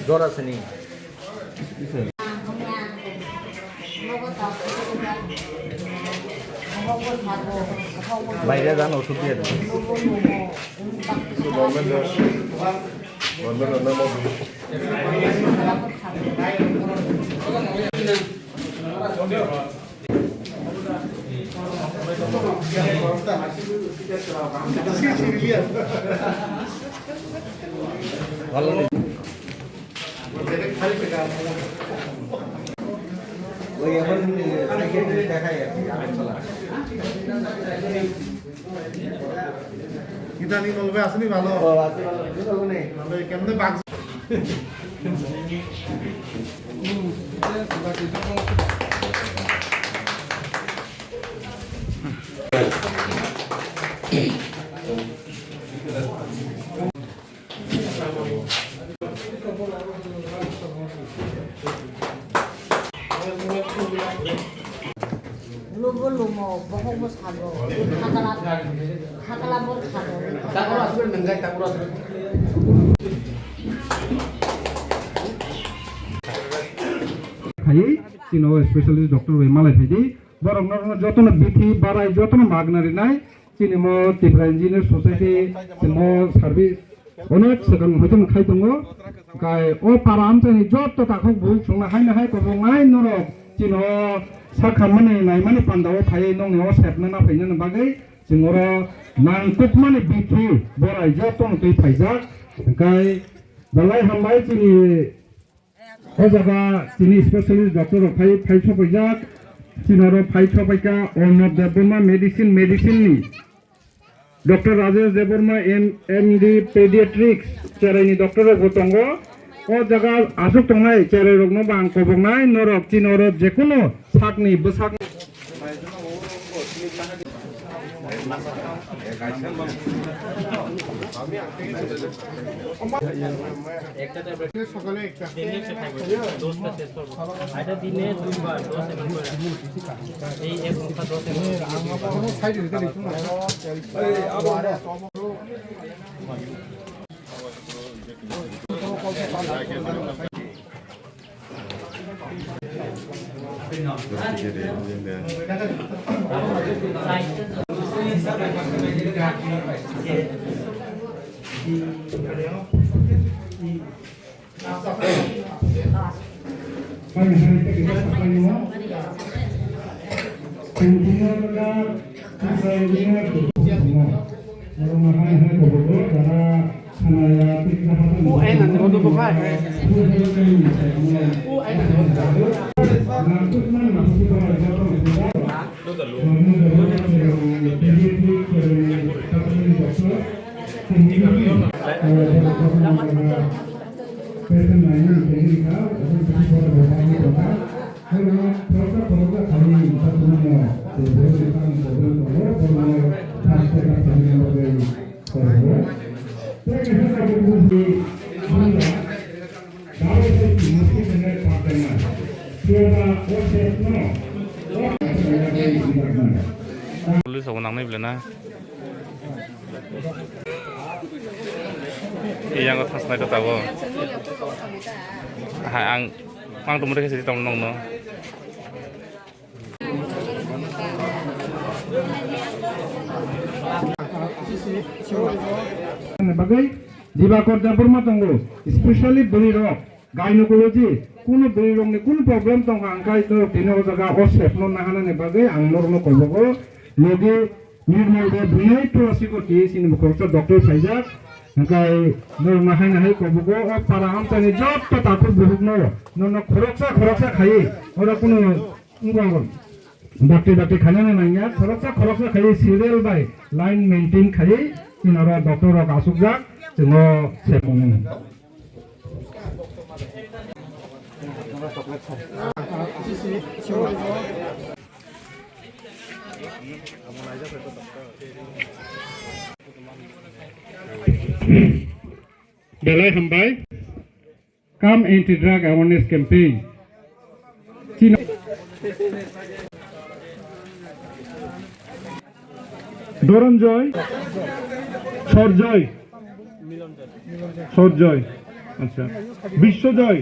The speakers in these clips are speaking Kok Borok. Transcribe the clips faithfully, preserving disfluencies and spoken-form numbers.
Jora sini. Baire jan oshud diye de. Kita ni nolbe asli bhalo. Oh, asli bhalo. Ini bhalo nih. Nolbe kemne bang. Lugo lumo, bohok bo sabo, khakala, khakala bo sabo. Phai, chini o specialist doctor bai malai phai di. Borok no joto no bithi barai joto no magna rinai. Chini mo Tipra Engineer Society, mo service onek swkang hoitung khai tongo. Kai o para amchaini jotto takhuk buhuk songna haino hai kobongnai norok chini o sakhammani naimani pandao phaiwi nongni o sepno naphainani bagwi chwng oro nangkukmani bithi borai jottono twi phaijak. Kai belai hambai chini O jaga chini specialist doctor rok phai, phai sopaijak, chini oro phai sopaikha Arnab Debbarma medicine, medicine ni doctor Rajesh Debbarma M, M D pediatrics cherai ni doctor rok bo tongo. O jaga aswk tongnai cherai rok no bo ang koboknai norok chini oro jekunu sakni bwsak. একটা ট্যাবলেট সকালে একটা। দিনে একটা খাইবো, ডোজটা শেষ করবো। এটা দিনে দুইবার, দশ এমএল করে। এই এক ঘন্টা দশ এমএল। কোনো সাইড হইতে দেখুন না। Police rok nangnai belai na. Yang thas nai ta tabuk. Hai ang, ang tumuri khe sidi tong nong no. Bagwi Dibakor Debbarma tongo, specially bwrwi rok, gynecology, kunu bwrwi rokni kunu problem tongkha, ang kai norok tini o jaga o sepno nahanani bagwi ang norokno kobogo, logi Nirmal de bwlai Tulasi ko T S C ni bukhoroksa doctor phaijak, hwnkhe norok nahai nahai kobogo o para amchaini jotto takhuk bukhukno norokno khoroksa khoroksa khaiwi oro kunu wngkha dakti dakti khainani nangya, khoroksa khoroksa khaiwi serial bai line maintain khaiwi chini oro doctor rok achukjak, chwng o sepmung. Belai hambai. Come Anti Drug Awareness Campaign. Dhananjay, সরজয়, সরজয়, আচ্ছা, বিশ্বজয়,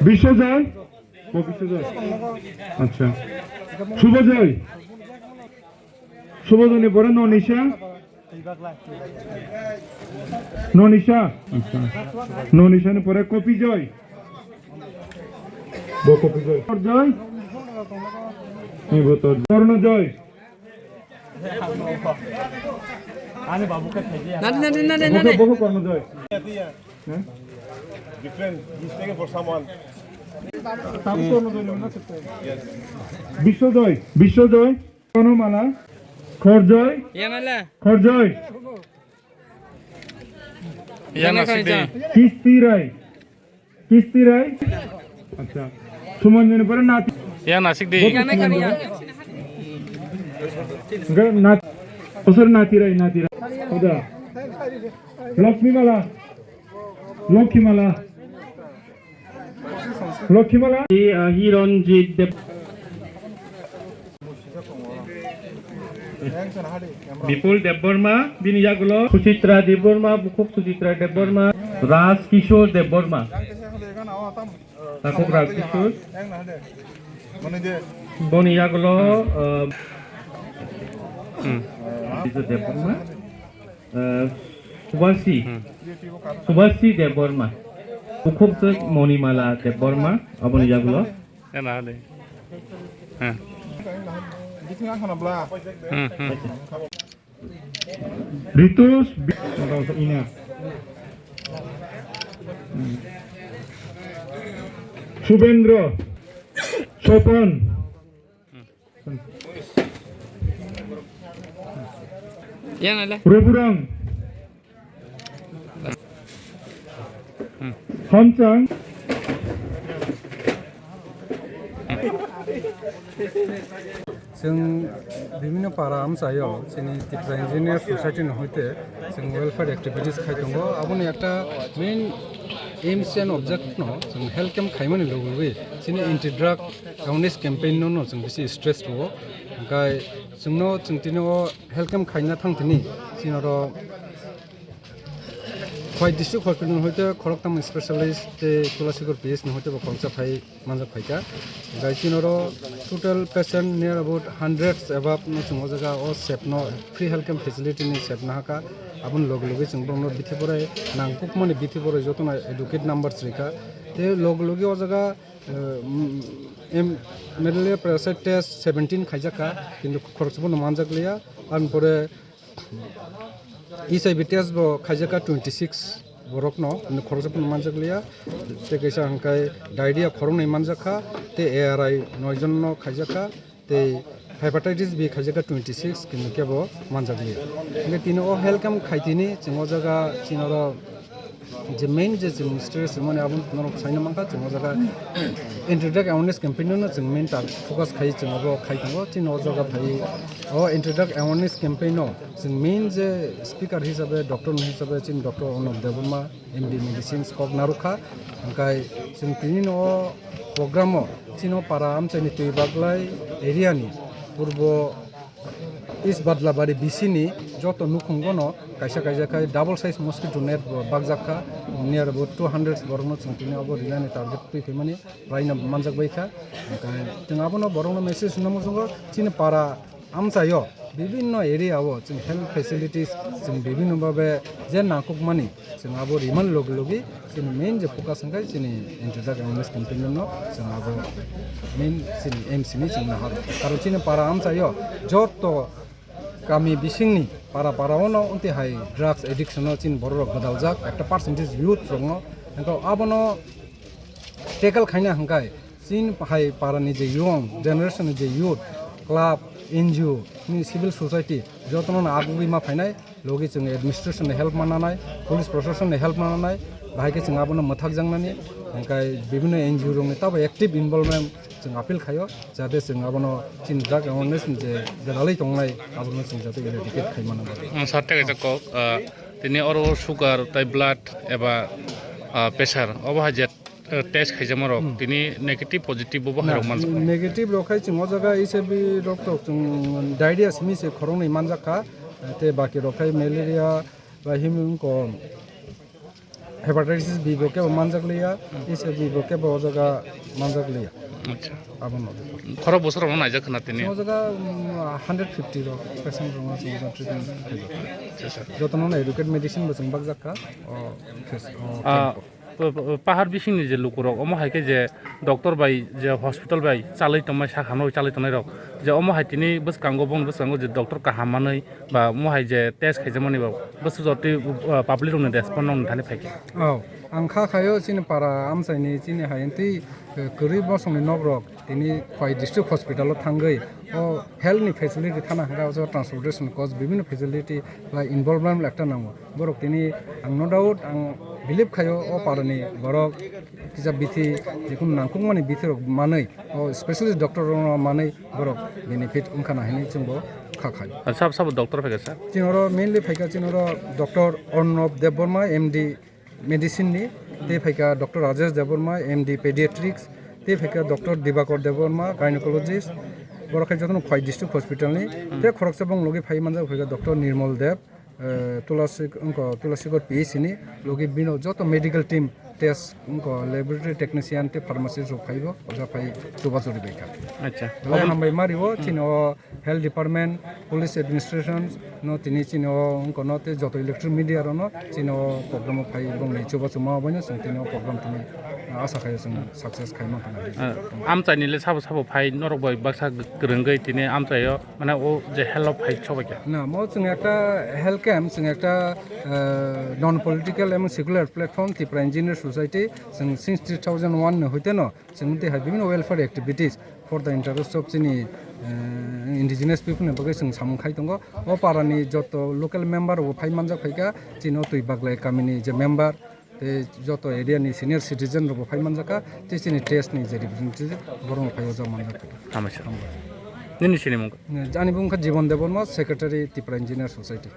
বিশ্বজয়, ও বিশ্বজয়, আচ্ছা, শুভজয়, শুভজয়নি পরে ননিশা, ননিশা, আচ্ছা, ননিশানি পরে কপিজয়, ব কপিজয়, সরজয়, এই ব তোর কর্ণজয়। Nani, nani, nani, বহু, nani. বহু কর্ণজয়। হ্যাঁ? Different. He's taken for someone. বিশ্বজয়, বিশ্বজয়, কর্ণমালা, খরজয়, Yanala. খরজয়। Yana Yana sidi. Kisti Rai. Kisti Rai. আচ্ছা। সুমঞ্জনী পরে নাতি। Yana sidi. Yana kani ya. নাতি। ওসর নাতি রাই, নাতি রাই। ওদা। লক্ষ্মীমালা। লক্ষ্মীমালা। লক্ষ্মীমালা। Hironjit Deb. Bipul Debbarma, bini yagulo Suchitra Debbarma, bukhuk Suchitra Debbarma, Raj Kishore Debbarma. Takhuk Raj Kishore. Boni yagulo, uh, Kishore Debbarma, uh, Subhasi, Subhasi Debbarma, bukhuk Monimala Debbarma, aboni yagulo. Ena hale. Ha. Hmm, hmm. Ritus, bi-, ina. Hmm. Subendra, Sopan. Yan ale. Roburang. Hamchang. Chwng bibhinno para amchaio chini Tipra Engineer Society ni hoite chwng welfare activities khai tongo. Aboni ekta main aims and object no chwng health camp khaimani logwi chini anti drug awareness campaign no, no chwng bisi stress rwo. Hwnkhe chwngno chwng tini o health camp khaina thang tini chini oro Khowai District Hospital hoite khoroktham specialist tei Tulasikhor P H ni hoite bo khoroksa phai manjak phaikha. Gai chini oro total patient near about hundreds above no chwng o jaga o sep no free health camp facility ni sep nahakha. Aboni logi logi chwng borokno bithi borai nangkukmani bithi borai jotono adequate numbers rikha. Tei logi logi o jaga, eh, em, malaria parasite test seventeen khaijakha, kintu khoroksa bono manjakliya. Aboni pore H I V test bo khaijak kha twenty six borokno, khoroksa phano manjak liya. Tei kaisa hwnkhe diarrhea khoroknwi manjak kha, tei A R I noi jon no khaijak kha, tei hepatitis B khaijak kha twenty six, kintu kebo manjak liya. Hwnkhe tini o health camp khai tini chwng o jaga chini oro je main je chwng stress rwmani abo norok saina mankha, chwng o jaga anti drug awareness campaign no chwng main tar focus khai chwng obo khai tongo. Chini o jaga phai o anti drug awareness campaign no chwng main je speaker hisabe doctor no hisabe chini doctor Arnab Debbarma M D medicines kok narwkha. Hwnkhe chwng tini no o program o chini o para amchaini twi baglai area ni purbo East Badlabari B C ni joto nukhungo no kaisa kaisa khai double size mosquito net bo bakjak kha, near about two hundred borok no chwng tini obo rinani target twi phaimani raina manjak bai kha. Hwnkhe chwng abono borok no message rwna muchungo chini para amchaio bibinno area o chwng health facilities chwng bibinno babe je nangkukmani chwng abo rimani logi logi chini main je focus hwnkhe chini anti drug awareness campaign no chwng abo main chini M C ni chwng nahar. Karon chini para amchaio joto kami bisingni para para ono onti hai drugs addiction o chini borok rok gwdaljak ekta percentage youth rok no. Hwnkhe abono tackle khaina hwnkhe chini hai para ni je young generation ni je youth, club, N G O, ni civil society jotono no agugwi ma phainai. Logi chwng administration ni help mananai, police proshashan ni help mananai, bahai khe chwng abono mwthak jaknani, hwnkhe bibinno N G O rokni tabo active involvement chwng appeal khaio, jate chwng abono chini drug awareness ni je gwdalwi tongnai, abono chwng jate eradicate khai mano. Ang sa tei kaisa kok, ah, tini oro sugar tai blood eba, ah, pressure, obo hai je Test khaijama rok tini negative positive bo hai rok manjak. Negative rok khai chwng o jaga H I V rok tok chwng diarrhea simi se khoroknwi manjak kha. Te baki rok khai malaria ba himung ko hepatitis B bo kebo manjak liya, H I V bo kebo o jaga manjak liya. Acha. Abono. Khorok bosor rok naijak khna tini. O jaga, um, hundred fifty rok patient rok no chwng treatment khaijak. Acha, sir. Jotono na adequate medicine bo chwng bakjak kha. O, case, o, Ah, camp o. P-, p-, pahar bisingni je lukurok, omo hai khe je doctor bai, je hospital bai chalwi tongmai, sakha no chalwi tongnai rok, je omo hai tini bwskango, bongni bwskango je doctor kaham manwi ba omo hai je test khaijakmani ba bwswk jotwi, uh, public rokni respond nokni thani phai khe. Oh, ang kha khaio chini para amchaini chini hai twi, uh, kwrwi bosongni nok rok tini Khwai District Hospital o thangwi o health ni facility thana hwnkha, o transportation cost, bibhinno facility bai involvement ekta nango. Borok tini ang no doubt, ang believe khaio o parani borok kisa bithi, jikunu nangkukmani bithi rok manwi, o specialist doctor rok no manwi borok benefit wngkha na hinwi chwngbo kha khai. Sabo sabo doctor phaikha, sir? Chini oro mainly phaikha chini oro Doctor Arnob Debbarma, M D Medicine ni, tei phaikha Doctor Rajesh Debbarma, M D Pediatrics, tei phaikha Doctor Dibakar Debbarma, Gynecologist. Borok khe jotono Khwai District Hospital ni. Tei khoroksa bong logi phai manjak phaikha Doctor Nirmal Deb, eh, Tulasi, wngkha Tulasikot P H C ni logi bino joto medical team test, wngkha laboratory technician tei pharmacist rok phaibo, oja phai chubachu ri baikha. Acha. Belai hambai ma rio, chini o health department, police administration no tini chini o wngkha no tei joto electronic media rok no chini o program o phai bongni chubachu ma bai no chwng tini o program tini asa khai chwng success khai mankha. Ah, amchaini le sabo sabo phai norok bai baksa kwrwngwi tini amchaio. Mane o je health o phai sobai kha. Na, mo chwng ekta health camp, chwng ekta, eh, non political emon secular platform Tipra Engineer Society, chwng since two thousand one ni hoite no, chwng tei hai bibhinno welfare activities for the interest of chini, eh, indigenous people ni bagwi chwng samung khai tongo. O para ni joto local member rok bo phai manjak phaikha, chini o Twi Baglai kami ni je member, tei joto area ni senior citizen rok bo phai manjak kha, tei chini test ni je representative borok no phai o jama manjak kha. Hambai sir. Nini sinimung? Ani bung kha Jibon Debbarma, Secretary Tipra Engineer Society.